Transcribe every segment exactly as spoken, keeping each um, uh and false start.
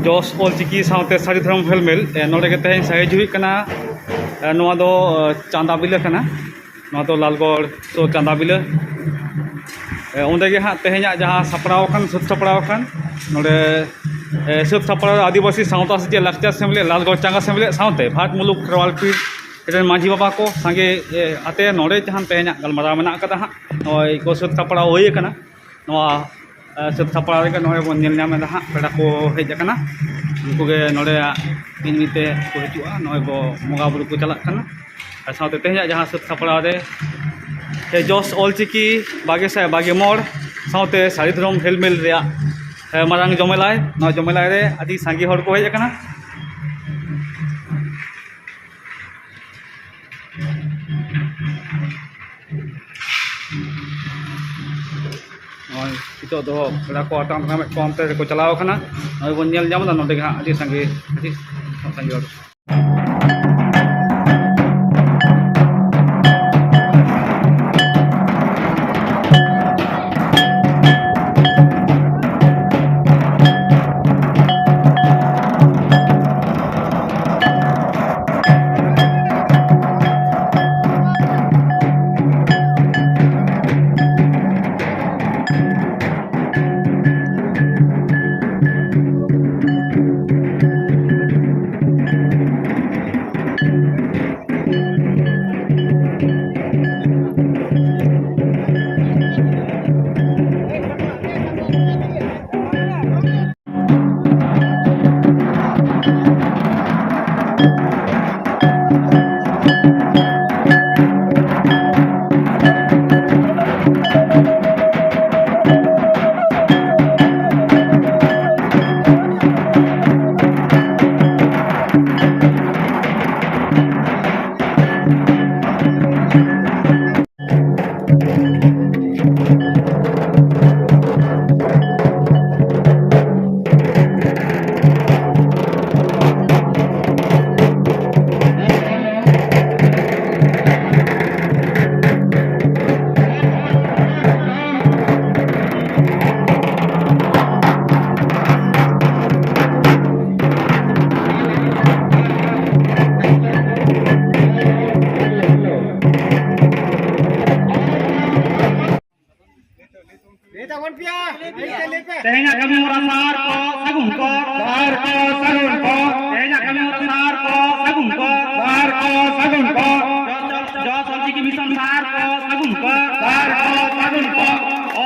ᱡᱚᱥ ᱚᱞᱪᱤᱠᱤ ᱥᱟᱶᱛᱮ ᱥᱟᱹᱨᱤ ᱫᱷᱚᱨᱚᱢ ᱦᱮᱞᱢᱮᱞ, ᱮ, ᱱᱚᱰᱮ ᱜᱮ ᱛᱮᱦᱮᱧ ᱥᱟᱹᱦᱤᱡᱩᱦᱤᱜ ᱠᱟᱱᱟ᱾ ᱮ, ᱱᱚᱣᱟ ᱫᱚ, ᱮ, ᱪᱟᱸᱫᱟ ᱵᱤᱞᱟᱹ ᱠᱟᱱᱟ᱾ ᱱᱚᱣᱟ ᱫᱚ ᱞᱟᱞᱜᱚᱲ ᱥᱩᱨ ᱪᱟᱸᱫᱟ ᱵᱤᱞᱟᱹ᱾ ᱮ, ᱚᱸᱰᱮ ᱜᱮ ᱦᱟᱸᱜ ᱛᱮᱦᱮᱧᱟᱜ ᱡᱟᱦᱟᱸ ᱥᱟᱯᱲᱟᱣ ᱟᱠᱟᱱ, ᱥᱟᱹᱛ ᱥᱟᱯᱲᱟᱣ ᱟᱠᱟᱱ, ᱱᱚᱰᱮ, ᱮ, ᱥᱟᱹᱛ ᱥᱟᱯᱲᱟᱣ ᱨᱮ ᱟᱹᱫᱤᱵᱟᱹᱥᱤ ᱥᱟᱶᱛᱟ ᱥᱮᱪᱮᱫ ᱞᱟᱠᱪᱟᱨ ᱥᱮᱢᱞᱮᱫ, ᱞᱟᱞᱜᱚᱲ ᱪᱟᱸᱜᱟ ᱥᱮᱢᱞᱮᱫ ᱥᱟᱶᱛᱮ ᱵᱷᱟᱴ ᱢᱩᱞᱩᱠ ᱠᱷᱮᱨᱣᱟᱞ ᱯᱤᱲ ᱨᱮᱱ ᱢᱟᱹᱡᱷᱤ ᱵᱟᱵᱟ ᱠᱚ ᱥᱟᱸᱜᱮ, ᱮ, ᱟᱛᱮ ᱱᱚᱰᱮ ᱡᱟᱦᱟᱸ ᱛᱮᱦᱮᱧᱟᱜ ᱜᱟᱞᱢᱟᱨᱟᱣ ᱢᱮᱱᱟᱜ ᱟᱠᱟᱫᱟ ᱦᱟᱸᱜ, ᱱᱚᱜᱼᱚᱭ ᱠᱚ ᱥᱟᱹᱛ ᱥᱟᱯᱲᱟᱣ ᱦᱩᱭ ᱟᱠᱟᱱᱟ᱾ ᱱᱚᱣᱟ, ᱮ, ᱥᱟᱹᱛ ᱥᱟᱯᱲᱟᱣ ᱨᱮᱜᱮ ᱱᱚᱜᱼᱚᱭ ᱵᱚᱱ ᱧᱮᱞ ᱧᱟᱢ ᱮᱫᱟ ᱦᱟᱸᱜ, ᱯᱮᱲᱟ ᱠᱚ ᱦᱮᱡ ᱟᱠᱟᱱᱟ᱾ ᱩᱱᱠᱩ ᱜᱮ ᱱᱚᱰᱮ ᱢᱤᱫ ᱢᱤᱫ ᱛᱮ ᱠᱚ ᱦᱤᱡᱩᱜᱼᱟ᱾ ᱱᱚᱜᱼᱚᱭ ᱠᱚ ᱵᱚᱸᱜᱟ ᱵᱩᱨᱩ ᱠᱚ ᱪᱟᱞᱟᱜ ᱠᱟᱱᱟ᱾ ᱟᱨ ᱥᱟᱶᱛᱮ ᱛᱮᱦᱮᱧᱟᱜ ᱡᱟᱦᱟᱸ ᱥᱟᱹᱛ ᱥᱟᱯᱲᱟᱣ ᱨᱮ, ᱮ, ᱡᱚᱥ ᱚᱞᱪᱤᱠᱤ ᱵᱟᱜᱮ ᱥᱟᱭ ᱵᱟᱜᱮ ᱢᱚᱬ ᱥᱟᱶᱛᱮ ᱥᱟᱹᱨᱤ ᱫᱷᱚᱨᱚᱢ ᱦᱮᱞᱢᱮᱞ ᱨᱮᱭᱟᱜ, ᱮ, ᱢᱟᱨᱟᱝ ᱡᱚᱢᱮᱞᱟᱭ, ᱱᱚᱣᱟ ᱡᱚᱢᱮᱞᱟᱭ ᱨᱮ ᱟᱹᱰᱤ ᱥᱟᱸᱜᱮ ᱦᱚᱲ ᱠᱚ ᱦᱮᱡ ᱟᱠᱟᱱᱟ᱾ ᱱᱚᱜᱼᱚᱭ ᱱᱤᱛᱚᱜ ᱫᱚ ᱯᱮᱲᱟ ᱠᱚ ᱟᱛᱟᱝ ᱫᱟᱨᱟᱢᱮᱫ ᱠᱚᱣᱟ, ᱚᱱᱛᱮ ᱨᱮᱠᱚ ᱪᱟᱞᱟᱣ ᱟᱠᱟᱱᱟ᱾ ᱱᱚᱜᱼᱚᱭ ᱵᱚᱱ ᱧᱮᱞ ᱧᱟᱢ ᱮᱫᱟ, ᱱᱚᱰᱮ ᱜᱮ ᱦᱟᱸᱜ ᱟᱹᱰᱤ ᱥᱟᱸᱜᱮ, ᱟᱹᱰᱤ ᱥᱟᱸᱜᱮ ᱦᱚᱲ᱾ ᱥᱟᱹᱜᱩᱱ ᱠᱚ᱾ ᱡᱚᱥ ᱚᱞᱪᱤᱠᱤ ᱢᱤᱥᱚᱱ ᱥᱟᱨ ᱠᱚ ᱥᱟᱹᱜᱩᱱ ᱠᱚ᱾ ᱥᱟᱨ ᱠᱚ ᱥᱟᱹᱜᱩᱱ ᱠᱚ᱾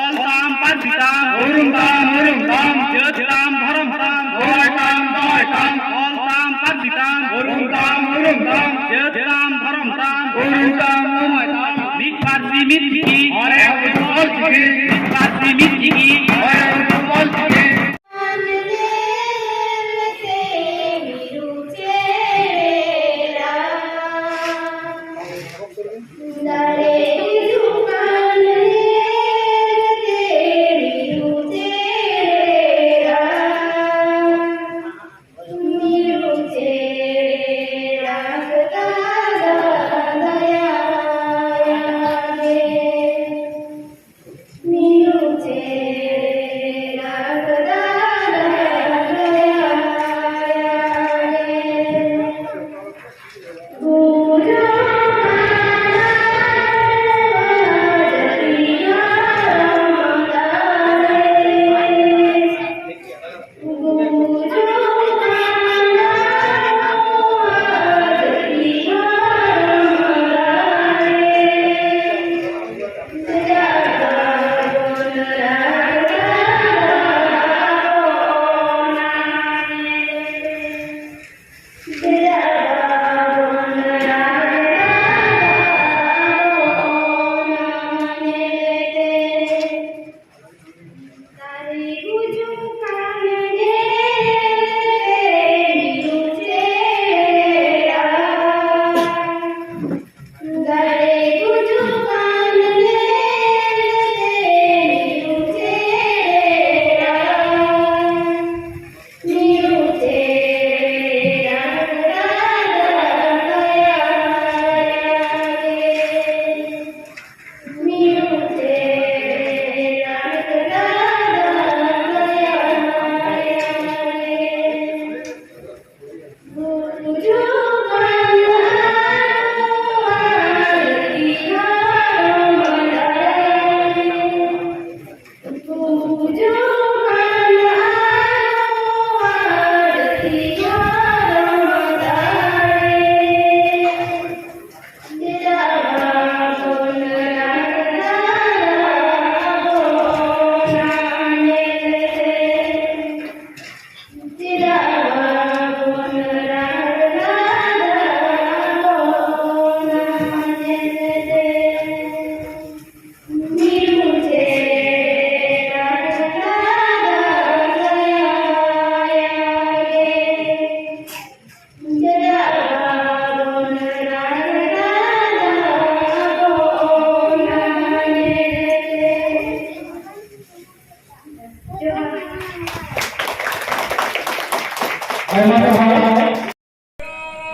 ᱚᱞ ᱛᱟᱢ, ᱯᱟᱹᱨᱥᱤ ᱛᱟᱢ, ᱩᱨᱩᱢ ᱛᱟᱢ, ᱩᱨᱩᱢ ᱛᱟᱢ, ᱡᱟᱹᱛ ᱛᱟᱢ, ᱫᱷᱚᱨᱚᱢ ᱛᱟᱢ, ᱫᱚᱦᱚᱭ ᱛᱟᱢ, ᱫᱚᱦᱚᱭ ᱛᱟᱢ, ᱚᱞ ᱛᱟᱢ, ᱯᱟᱹᱨᱥᱤ ᱛᱟᱢ, ᱩᱨᱩᱢ ᱛᱟᱢ, ᱩᱨᱩᱢ ᱛᱟᱢ, ᱡᱟᱹᱛ ᱛᱟᱢ, ᱫᱷᱚᱨᱚᱢ ᱛᱟᱢ, ᱩᱨᱩᱢ ᱛᱟᱢ, ᱩᱨᱩᱢ ᱛᱟᱢ, ᱢᱤᱫ ᱯᱟᱹᱨᱥᱤ ᱢᱤᱫ ᱪᱤᱠᱤ, ᱚᱱᱮ ᱟᱵᱚ ᱚᱞ ᱪᱤᱠᱤ, ᱢᱤᱫ ᱯᱟᱹᱨᱥᱤ ᱢᱤᱫ ᱪᱤᱠᱤ, ᱚᱱᱮ ᱟᱵᱚ ᱚᱞ ᱪᱤᱠᱤ᱾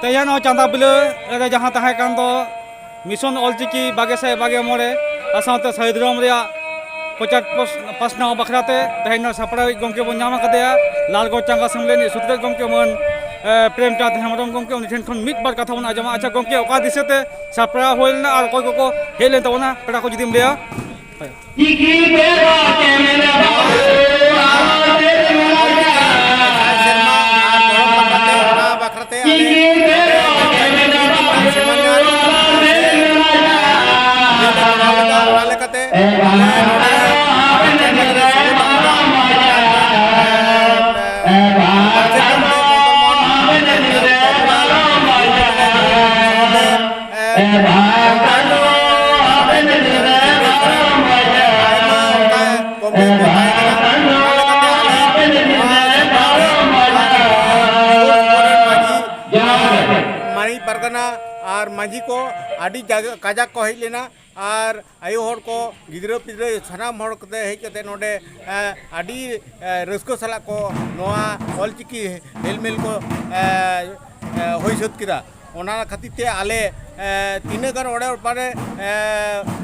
ᱛᱮᱦᱮᱧ ᱱᱚᱣᱟ ᱪᱟᱸᱫᱟ ᱵᱤᱞᱟᱹ ᱨᱮ ᱡᱟᱦᱟᱸ ᱛᱟᱦᱮᱸ ᱠᱟᱱ ᱫᱚ ᱢᱤᱥᱚᱱ ᱚᱞᱪᱤᱠᱤ ᱵᱟᱜᱮ ᱥᱟᱭ ᱵᱟᱜᱮ ᱢᱚᱬᱮ ᱟᱨ ᱥᱟᱶᱛᱮ ᱥᱟᱹᱨᱤ ᱫᱷᱚᱨᱚᱢ ᱨᱮᱭᱟᱜ ᱯᱨᱚᱪᱟᱨ ᱯᱟᱥ-, ᱯᱟᱥᱱᱟᱣ ᱵᱟᱠᱷᱨᱟ ᱛᱮ ᱛᱮᱦᱮᱧ ᱱᱚᱣᱟ ᱥᱟᱯᱲᱟᱣᱤᱡ ᱜᱚᱢᱠᱮ ᱵᱚᱱ ᱧᱟᱢ ᱟᱠᱟᱫᱮᱭᱟ, ᱞᱟᱞᱜᱚᱲ ᱪᱟᱸᱜᱟ ᱥᱮᱢᱞᱮᱫ ᱨᱤᱱᱤᱡ ᱥᱩᱛᱨᱮᱛ ᱜᱚᱢᱠᱮ ᱢᱟᱹᱱ, ᱮ, ᱯᱨᱮᱢᱪᱟᱸᱫᱽ ᱦᱮᱢᱵᱨᱚᱢ ᱜᱚᱢᱠᱮ, ᱩᱱᱤ ᱴᱷᱮᱱ ᱠᱷᱚᱱ ᱢᱤᱫ ᱵᱟᱨ ᱠᱟᱛᱷᱟ ᱵᱚᱱ ᱟᱸᱡᱚᱢᱟ᱾ ᱟᱪᱪᱷᱟ ᱜᱚᱢᱠᱮ, ᱚᱠᱟ ᱫᱤᱥᱟᱹ ᱛᱮ ᱥᱟᱯᱲᱟᱣ ᱦᱩᱭ ᱞᱮᱱᱟ ᱟᱨ ᱚᱠᱚᱭ ᱠᱚᱠᱚ ᱦᱮᱡ ᱞᱮᱱ ᱛᱟᱵᱚᱱᱟ, ᱯᱮᱲᱟ ᱠᱚ ᱡᱩᱫᱤᱢ ᱞᱟᱹᱭᱟ? ᱪᱤᱠᱤ ᱛᱮ ᱨᱚᱲ ᱪᱮ ᱢᱮᱱᱟ ᱵᱟᱹᱵᱩ, ᱟᱨ ᱪᱮᱫ ᱢᱮᱱᱟ ᱡᱟᱦᱟᱸ? ᱥᱮᱨᱢᱟ ᱟᱨ ᱫᱷᱚᱨᱚᱢ ᱵᱟᱠᱷᱨᱟ ᱛᱮ, ᱚᱱᱟ ᱵᱟᱠᱷᱨᱟ ᱛᱮ ᱟᱞᱮ ᱪᱤᱠᱤ ᱛᱮ ᱨᱚᱲ ᱪᱮ ᱢᱮᱱᱟ ᱵᱟᱹᱵᱩ, ᱟᱨ ᱪᱮᱫ ᱢᱮᱱᱟ ᱡᱟᱦᱟᱸ? ᱚᱱᱟ ᱞᱮᱠᱟᱛᱮ ᱟᱞᱮ ᱱᱚᱰᱮ ᱢᱟᱹᱡᱷᱤ ᱯᱟᱨᱜᱟᱱᱟ ᱟᱨ ᱢᱟᱹᱡᱷᱤ ᱠᱚ ᱟᱹᱰᱤ ᱡᱟᱜ-, ᱠᱟᱡᱟᱠ ᱠᱚ ᱦᱮᱡ ᱞᱮᱱᱟ᱾ ᱟᱨ ᱟᱭᱳ ᱦᱚᱲ ᱠᱚ, ᱜᱤᱫᱽᱨᱟᱹ ᱯᱤᱫᱽᱨᱟᱹ, ᱥᱟᱱᱟᱢ ᱦᱚᱲ ᱠᱚᱛᱮ ᱦᱮᱡ ᱠᱟᱛᱮ ᱱᱚᱰᱮ, ᱮ, ᱟᱹᱰᱤ, ᱮ, ᱨᱟᱹᱥᱠᱟᱹ ᱥᱟᱞᱟᱜ ᱠᱚ ᱱᱚᱣᱟ ᱚᱞᱪᱤᱠᱤ ᱦᱮᱞᱢᱮᱞ ᱠᱚ, ᱮ, ᱮ, ᱦᱩᱭ ᱥᱟᱹᱛ ᱠᱮᱫᱟ᱾ ᱚᱱᱟ ᱠᱷᱟᱹᱛᱤᱨ ᱛᱮ ᱟᱞᱮ, ᱮ, ᱛᱤᱱᱟᱹᱜ ᱜᱟᱱ ᱚᱲᱮ ᱚᱲᱯᱟᱨᱮ, ᱮ,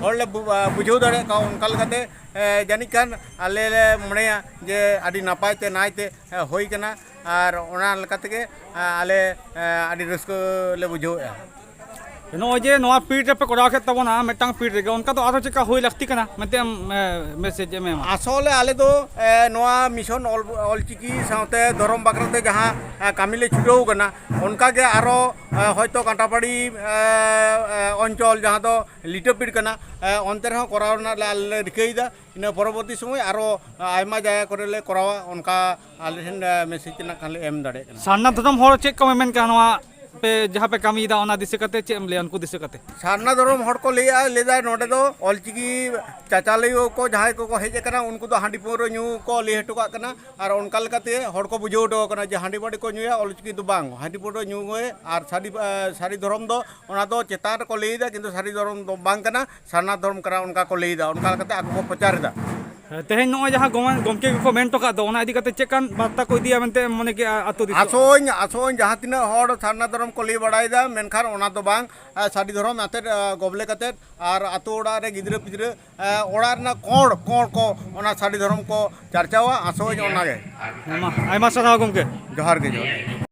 ᱦᱚᱲ ᱞᱮ ᱵᱩ-, ᱵᱩᱡᱷᱟᱹᱣ ᱫᱟᱲᱮᱭᱟᱜ ᱠᱚᱣᱟ, ᱚᱱᱠᱟ ᱞᱮᱠᱟᱛᱮ, ᱮ, ᱡᱟᱹᱱᱤᱡ ᱠᱷᱟᱱ ᱟᱞᱮ ᱞᱮ ᱢᱚᱱᱮᱭᱟ ᱡᱮ ᱟᱹᱰᱤ ᱱᱟᱯᱟᱭ ᱛᱮ ᱱᱟᱭ ᱛᱮ, ᱮ, ᱦᱩᱭ ᱠᱟᱱᱟ᱾ ᱟᱨ ᱚᱱᱟ ᱞᱮᱠᱟ ᱛᱮᱜᱮ, ᱮ, ᱟᱞᱮ, ᱮ, ᱟᱹᱰᱤ ᱨᱟᱹᱥᱠᱟᱹ ᱞᱮ ᱵᱩᱡᱷᱟᱹᱣᱮᱫᱼᱟ᱾ ᱱᱚᱜᱼᱚᱭ ᱡᱮ ᱱᱚᱣᱟ ᱯᱤᱲ ᱨᱮᱯᱮ ᱠᱚᱨᱟᱣ ᱠᱮᱫ ᱛᱟᱵᱚᱱᱟ ᱢᱤᱫᱴᱟᱝ ᱯᱤᱲ ᱨᱮᱜᱮ, ᱚᱱᱠᱟ ᱫᱚ ᱟᱨᱚ ᱪᱮᱠᱟ ᱦᱩᱭ ᱞᱟᱹᱠᱛᱤ ᱠᱟᱱᱟ ᱢᱮᱱᱛᱮ ᱟᱢ, ᱮ, ᱢᱮᱥᱮᱡᱽ ᱮᱢ ᱮᱢᱟ? ᱟᱥᱚᱞᱮ ᱟᱞᱮ ᱫᱚ, ᱮ, ᱱᱚᱣᱟ ᱢᱤᱥᱚᱱ ᱚᱞ, ᱚᱞᱪᱤᱠᱤ ᱥᱟᱶᱛᱮ ᱫᱷᱚᱨᱚᱢ ᱵᱟᱠᱷᱨᱟ ᱛᱮ ᱡᱟᱦᱟᱸ, ᱮ, ᱠᱟᱹᱢᱤ ᱞᱮ ᱪᱷᱩᱴᱟᱹᱣ ᱠᱟᱱᱟ, ᱚᱱᱠᱟ ᱜᱮ ᱟᱨᱚ, ᱮ, ᱦᱚᱭᱛᱚ ᱠᱟᱸᱴᱟᱯᱟᱲᱤ, ᱮ, ᱮ, ᱚᱧᱪᱚᱞ ᱡᱟᱦᱟᱸ ᱫᱚ ᱞᱤᱴᱟᱹᱯᱤᱲ ᱠᱟᱱᱟ, ᱮ, ᱚᱱᱛᱮ ᱨᱮᱦᱚᱸ ᱠᱚᱨᱟᱣ ᱨᱮᱱᱟᱜ ᱞᱮ, ᱟᱞᱮ ᱞᱮ ᱨᱤᱠᱟᱹᱭᱮᱫᱟ᱾ ᱤᱱᱟᱹ ᱯᱚᱨᱚᱵᱚᱨᱛᱤ ᱥᱚᱢᱚᱭ ᱟᱨᱚ ᱟᱭᱢᱟ ᱡᱟᱭᱜᱟ ᱠᱚᱨᱮ ᱞᱮ ᱠᱚᱨᱟᱣᱟ, ᱚᱱᱠᱟ ᱟᱞᱮ ᱴᱷᱮᱱ, ᱮ, ᱢᱮᱥᱮᱡᱽ ᱨᱮᱱᱟᱜ ᱠᱷᱟᱱ ᱞᱮ ᱮᱢ ᱫᱟᱲᱮᱭᱟᱜ ᱠᱟᱱᱟ᱾ ᱥᱟᱨᱱᱟ ᱫᱷᱚᱨᱚᱢ ᱦᱚᱲ ᱪᱮᱫ ᱠᱚ ᱢᱮᱢᱮᱱ ᱠᱟᱱᱟ ᱱᱚᱣᱟ ᱯᱮ ᱡᱟᱦᱟᱸ ᱯᱮ ᱠᱟᱹᱢᱤᱭᱮᱫᱟ, ᱚᱱᱟ ᱫᱤᱥᱟᱹ ᱠᱟᱛᱮ ᱪᱮᱫ ᱮᱢ ᱞᱟᱹᱭᱟ ᱩᱱᱠᱩ ᱫᱤᱥᱟᱹ ᱠᱟᱛᱮ? ᱥᱟᱨᱱᱟ ᱫᱷᱚᱨᱚᱢ ᱦᱚᱲ ᱠᱚ ᱞᱟᱹᱭᱮᱫᱼᱟ, ᱞᱟᱹᱭᱫᱟ ᱱᱚᱰᱮ ᱫᱚ ᱚᱞᱪᱤᱠᱤ ᱪᱟᱪᱟᱞᱟᱣ ᱠᱚ ᱡᱟᱦᱟᱸᱭ ᱠᱚᱠᱚ ᱦᱮᱡ ᱟᱠᱟᱱᱟ, ᱩᱱᱠᱩ ᱫᱚ ᱦᱟᱺᱰᱤ ᱯᱟᱹᱣᱨᱟᱹ ᱧᱩ ᱠᱚ ᱞᱟᱹᱭ ᱦᱚᱴᱚ ᱠᱟᱜ ᱠᱟᱱᱟ᱾ ᱟᱨ ᱚᱱᱠᱟ ᱞᱮᱠᱟᱛᱮ ᱦᱚᱲ ᱠᱚ ᱵᱩᱡᱷᱟᱹᱣ ᱦᱚᱴᱚ ᱟᱠᱟᱱᱟ ᱡᱮ ᱦᱟᱺᱰᱤ ᱵᱟᱹᱴᱤ ᱠᱚ ᱧᱩᱭᱟ, ᱚᱞᱪᱤᱠᱤ ᱫᱚ ᱵᱟᱝ, ᱦᱟᱺᱰᱤ ᱯᱟᱹᱣᱨᱟᱹ ᱧᱩ ᱜᱮ᱾ ᱟᱨ ᱥᱟᱹᱨᱤ, ᱮ, ᱥᱟᱹᱨᱤ ᱫᱷᱚᱨᱚᱢ ᱫᱚ ᱚᱱᱟ ᱫᱚ ᱪᱮᱛᱟᱱ ᱨᱮᱠᱚ ᱞᱟᱹᱭᱮᱫᱟ, ᱠᱤᱱᱛᱩ ᱥᱟᱹᱨᱤ ᱫᱷᱚᱨᱚᱢ ᱫᱚ ᱵᱟᱝ ᱠᱟᱱᱟ, ᱥᱟᱨᱱᱟ ᱫᱷᱚᱨᱚᱢ ᱠᱟᱱᱟ, ᱚᱱᱠᱟ ᱠᱚ ᱞᱟᱹᱭᱮᱫᱟ, ᱚᱱᱠᱟ ᱞᱮᱠᱟᱛᱮ ᱟᱠᱚ ᱠᱚ ᱯᱨᱚᱪᱟᱨ ᱮᱫᱟ᱾ ᱛᱮᱦᱮᱧ ᱱᱚᱜᱼᱚᱭ ᱡᱟᱦᱟᱸ ᱜᱚᱢ- ᱜᱚᱢᱠᱮ ᱠᱚᱠᱚ ᱢᱮᱱ ᱦᱚᱴᱚ ᱠᱟᱜ ᱫᱚ, ᱚᱱᱟ ᱤᱫᱤ ᱠᱟᱛᱮ ᱪᱮᱫ ᱠᱟᱱ ᱵᱟᱨᱛᱟ ᱠᱚ ᱤᱫᱤᱭᱟ ᱢᱮᱱᱛᱮ ᱢᱚᱱᱮ ᱠᱮᱜᱼᱟ ᱟᱛᱳ ᱫᱤᱥᱚᱢ? ᱟᱥᱚᱜ ᱟᱹᱧ, ᱟᱥᱚᱜ ᱟᱹᱧ ᱡᱟᱦᱟᱸ ᱛᱤᱱᱟᱹᱜ ᱦᱚᱲ ᱥᱟᱨᱱᱟ ᱫᱷᱚᱨᱚᱢ ᱠᱚ ᱞᱟᱹᱭ ᱵᱟᱲᱟᱭᱮᱫᱟ, ᱢᱮᱱᱠᱷᱟᱱ ᱚᱱᱟ ᱫᱚ ᱵᱟᱝ, ᱟᱨ ᱥᱟᱹᱨᱤ ᱫᱷᱚᱨᱚᱢ ᱟᱛᱮᱫ, ᱟᱨ ᱜᱚᱵᱞᱮ ᱠᱟᱛᱮᱫ, ᱟᱨ ᱟᱛᱳ ᱚᱲᱟᱜ ᱨᱮ ᱜᱤᱫᱽᱨᱟᱹ ᱯᱤᱫᱽᱨᱟᱹ, ᱟᱨ ᱚᱲᱟᱜ ᱨᱮᱱᱟᱜ ᱠᱚᱬ ᱠᱚᱬ ᱠᱚ ᱚᱱᱟ ᱥᱟᱹᱨᱤ ᱫᱷᱚᱨᱚᱢ ᱠᱚ ᱪᱟᱨᱪᱟᱣᱟ, ᱟᱥᱚᱜ ᱟᱹᱧ ᱚᱱᱟᱜᱮ᱾ ᱟᱭᱢᱟ, ᱟᱭᱢᱟ ᱥᱟᱨᱦᱟᱣ ᱜᱚᱢᱠᱮ᱾ ᱡᱚᱦᱟᱨ ᱜᱮ, ᱡᱚᱦᱟᱨ ᱜᱮ᱾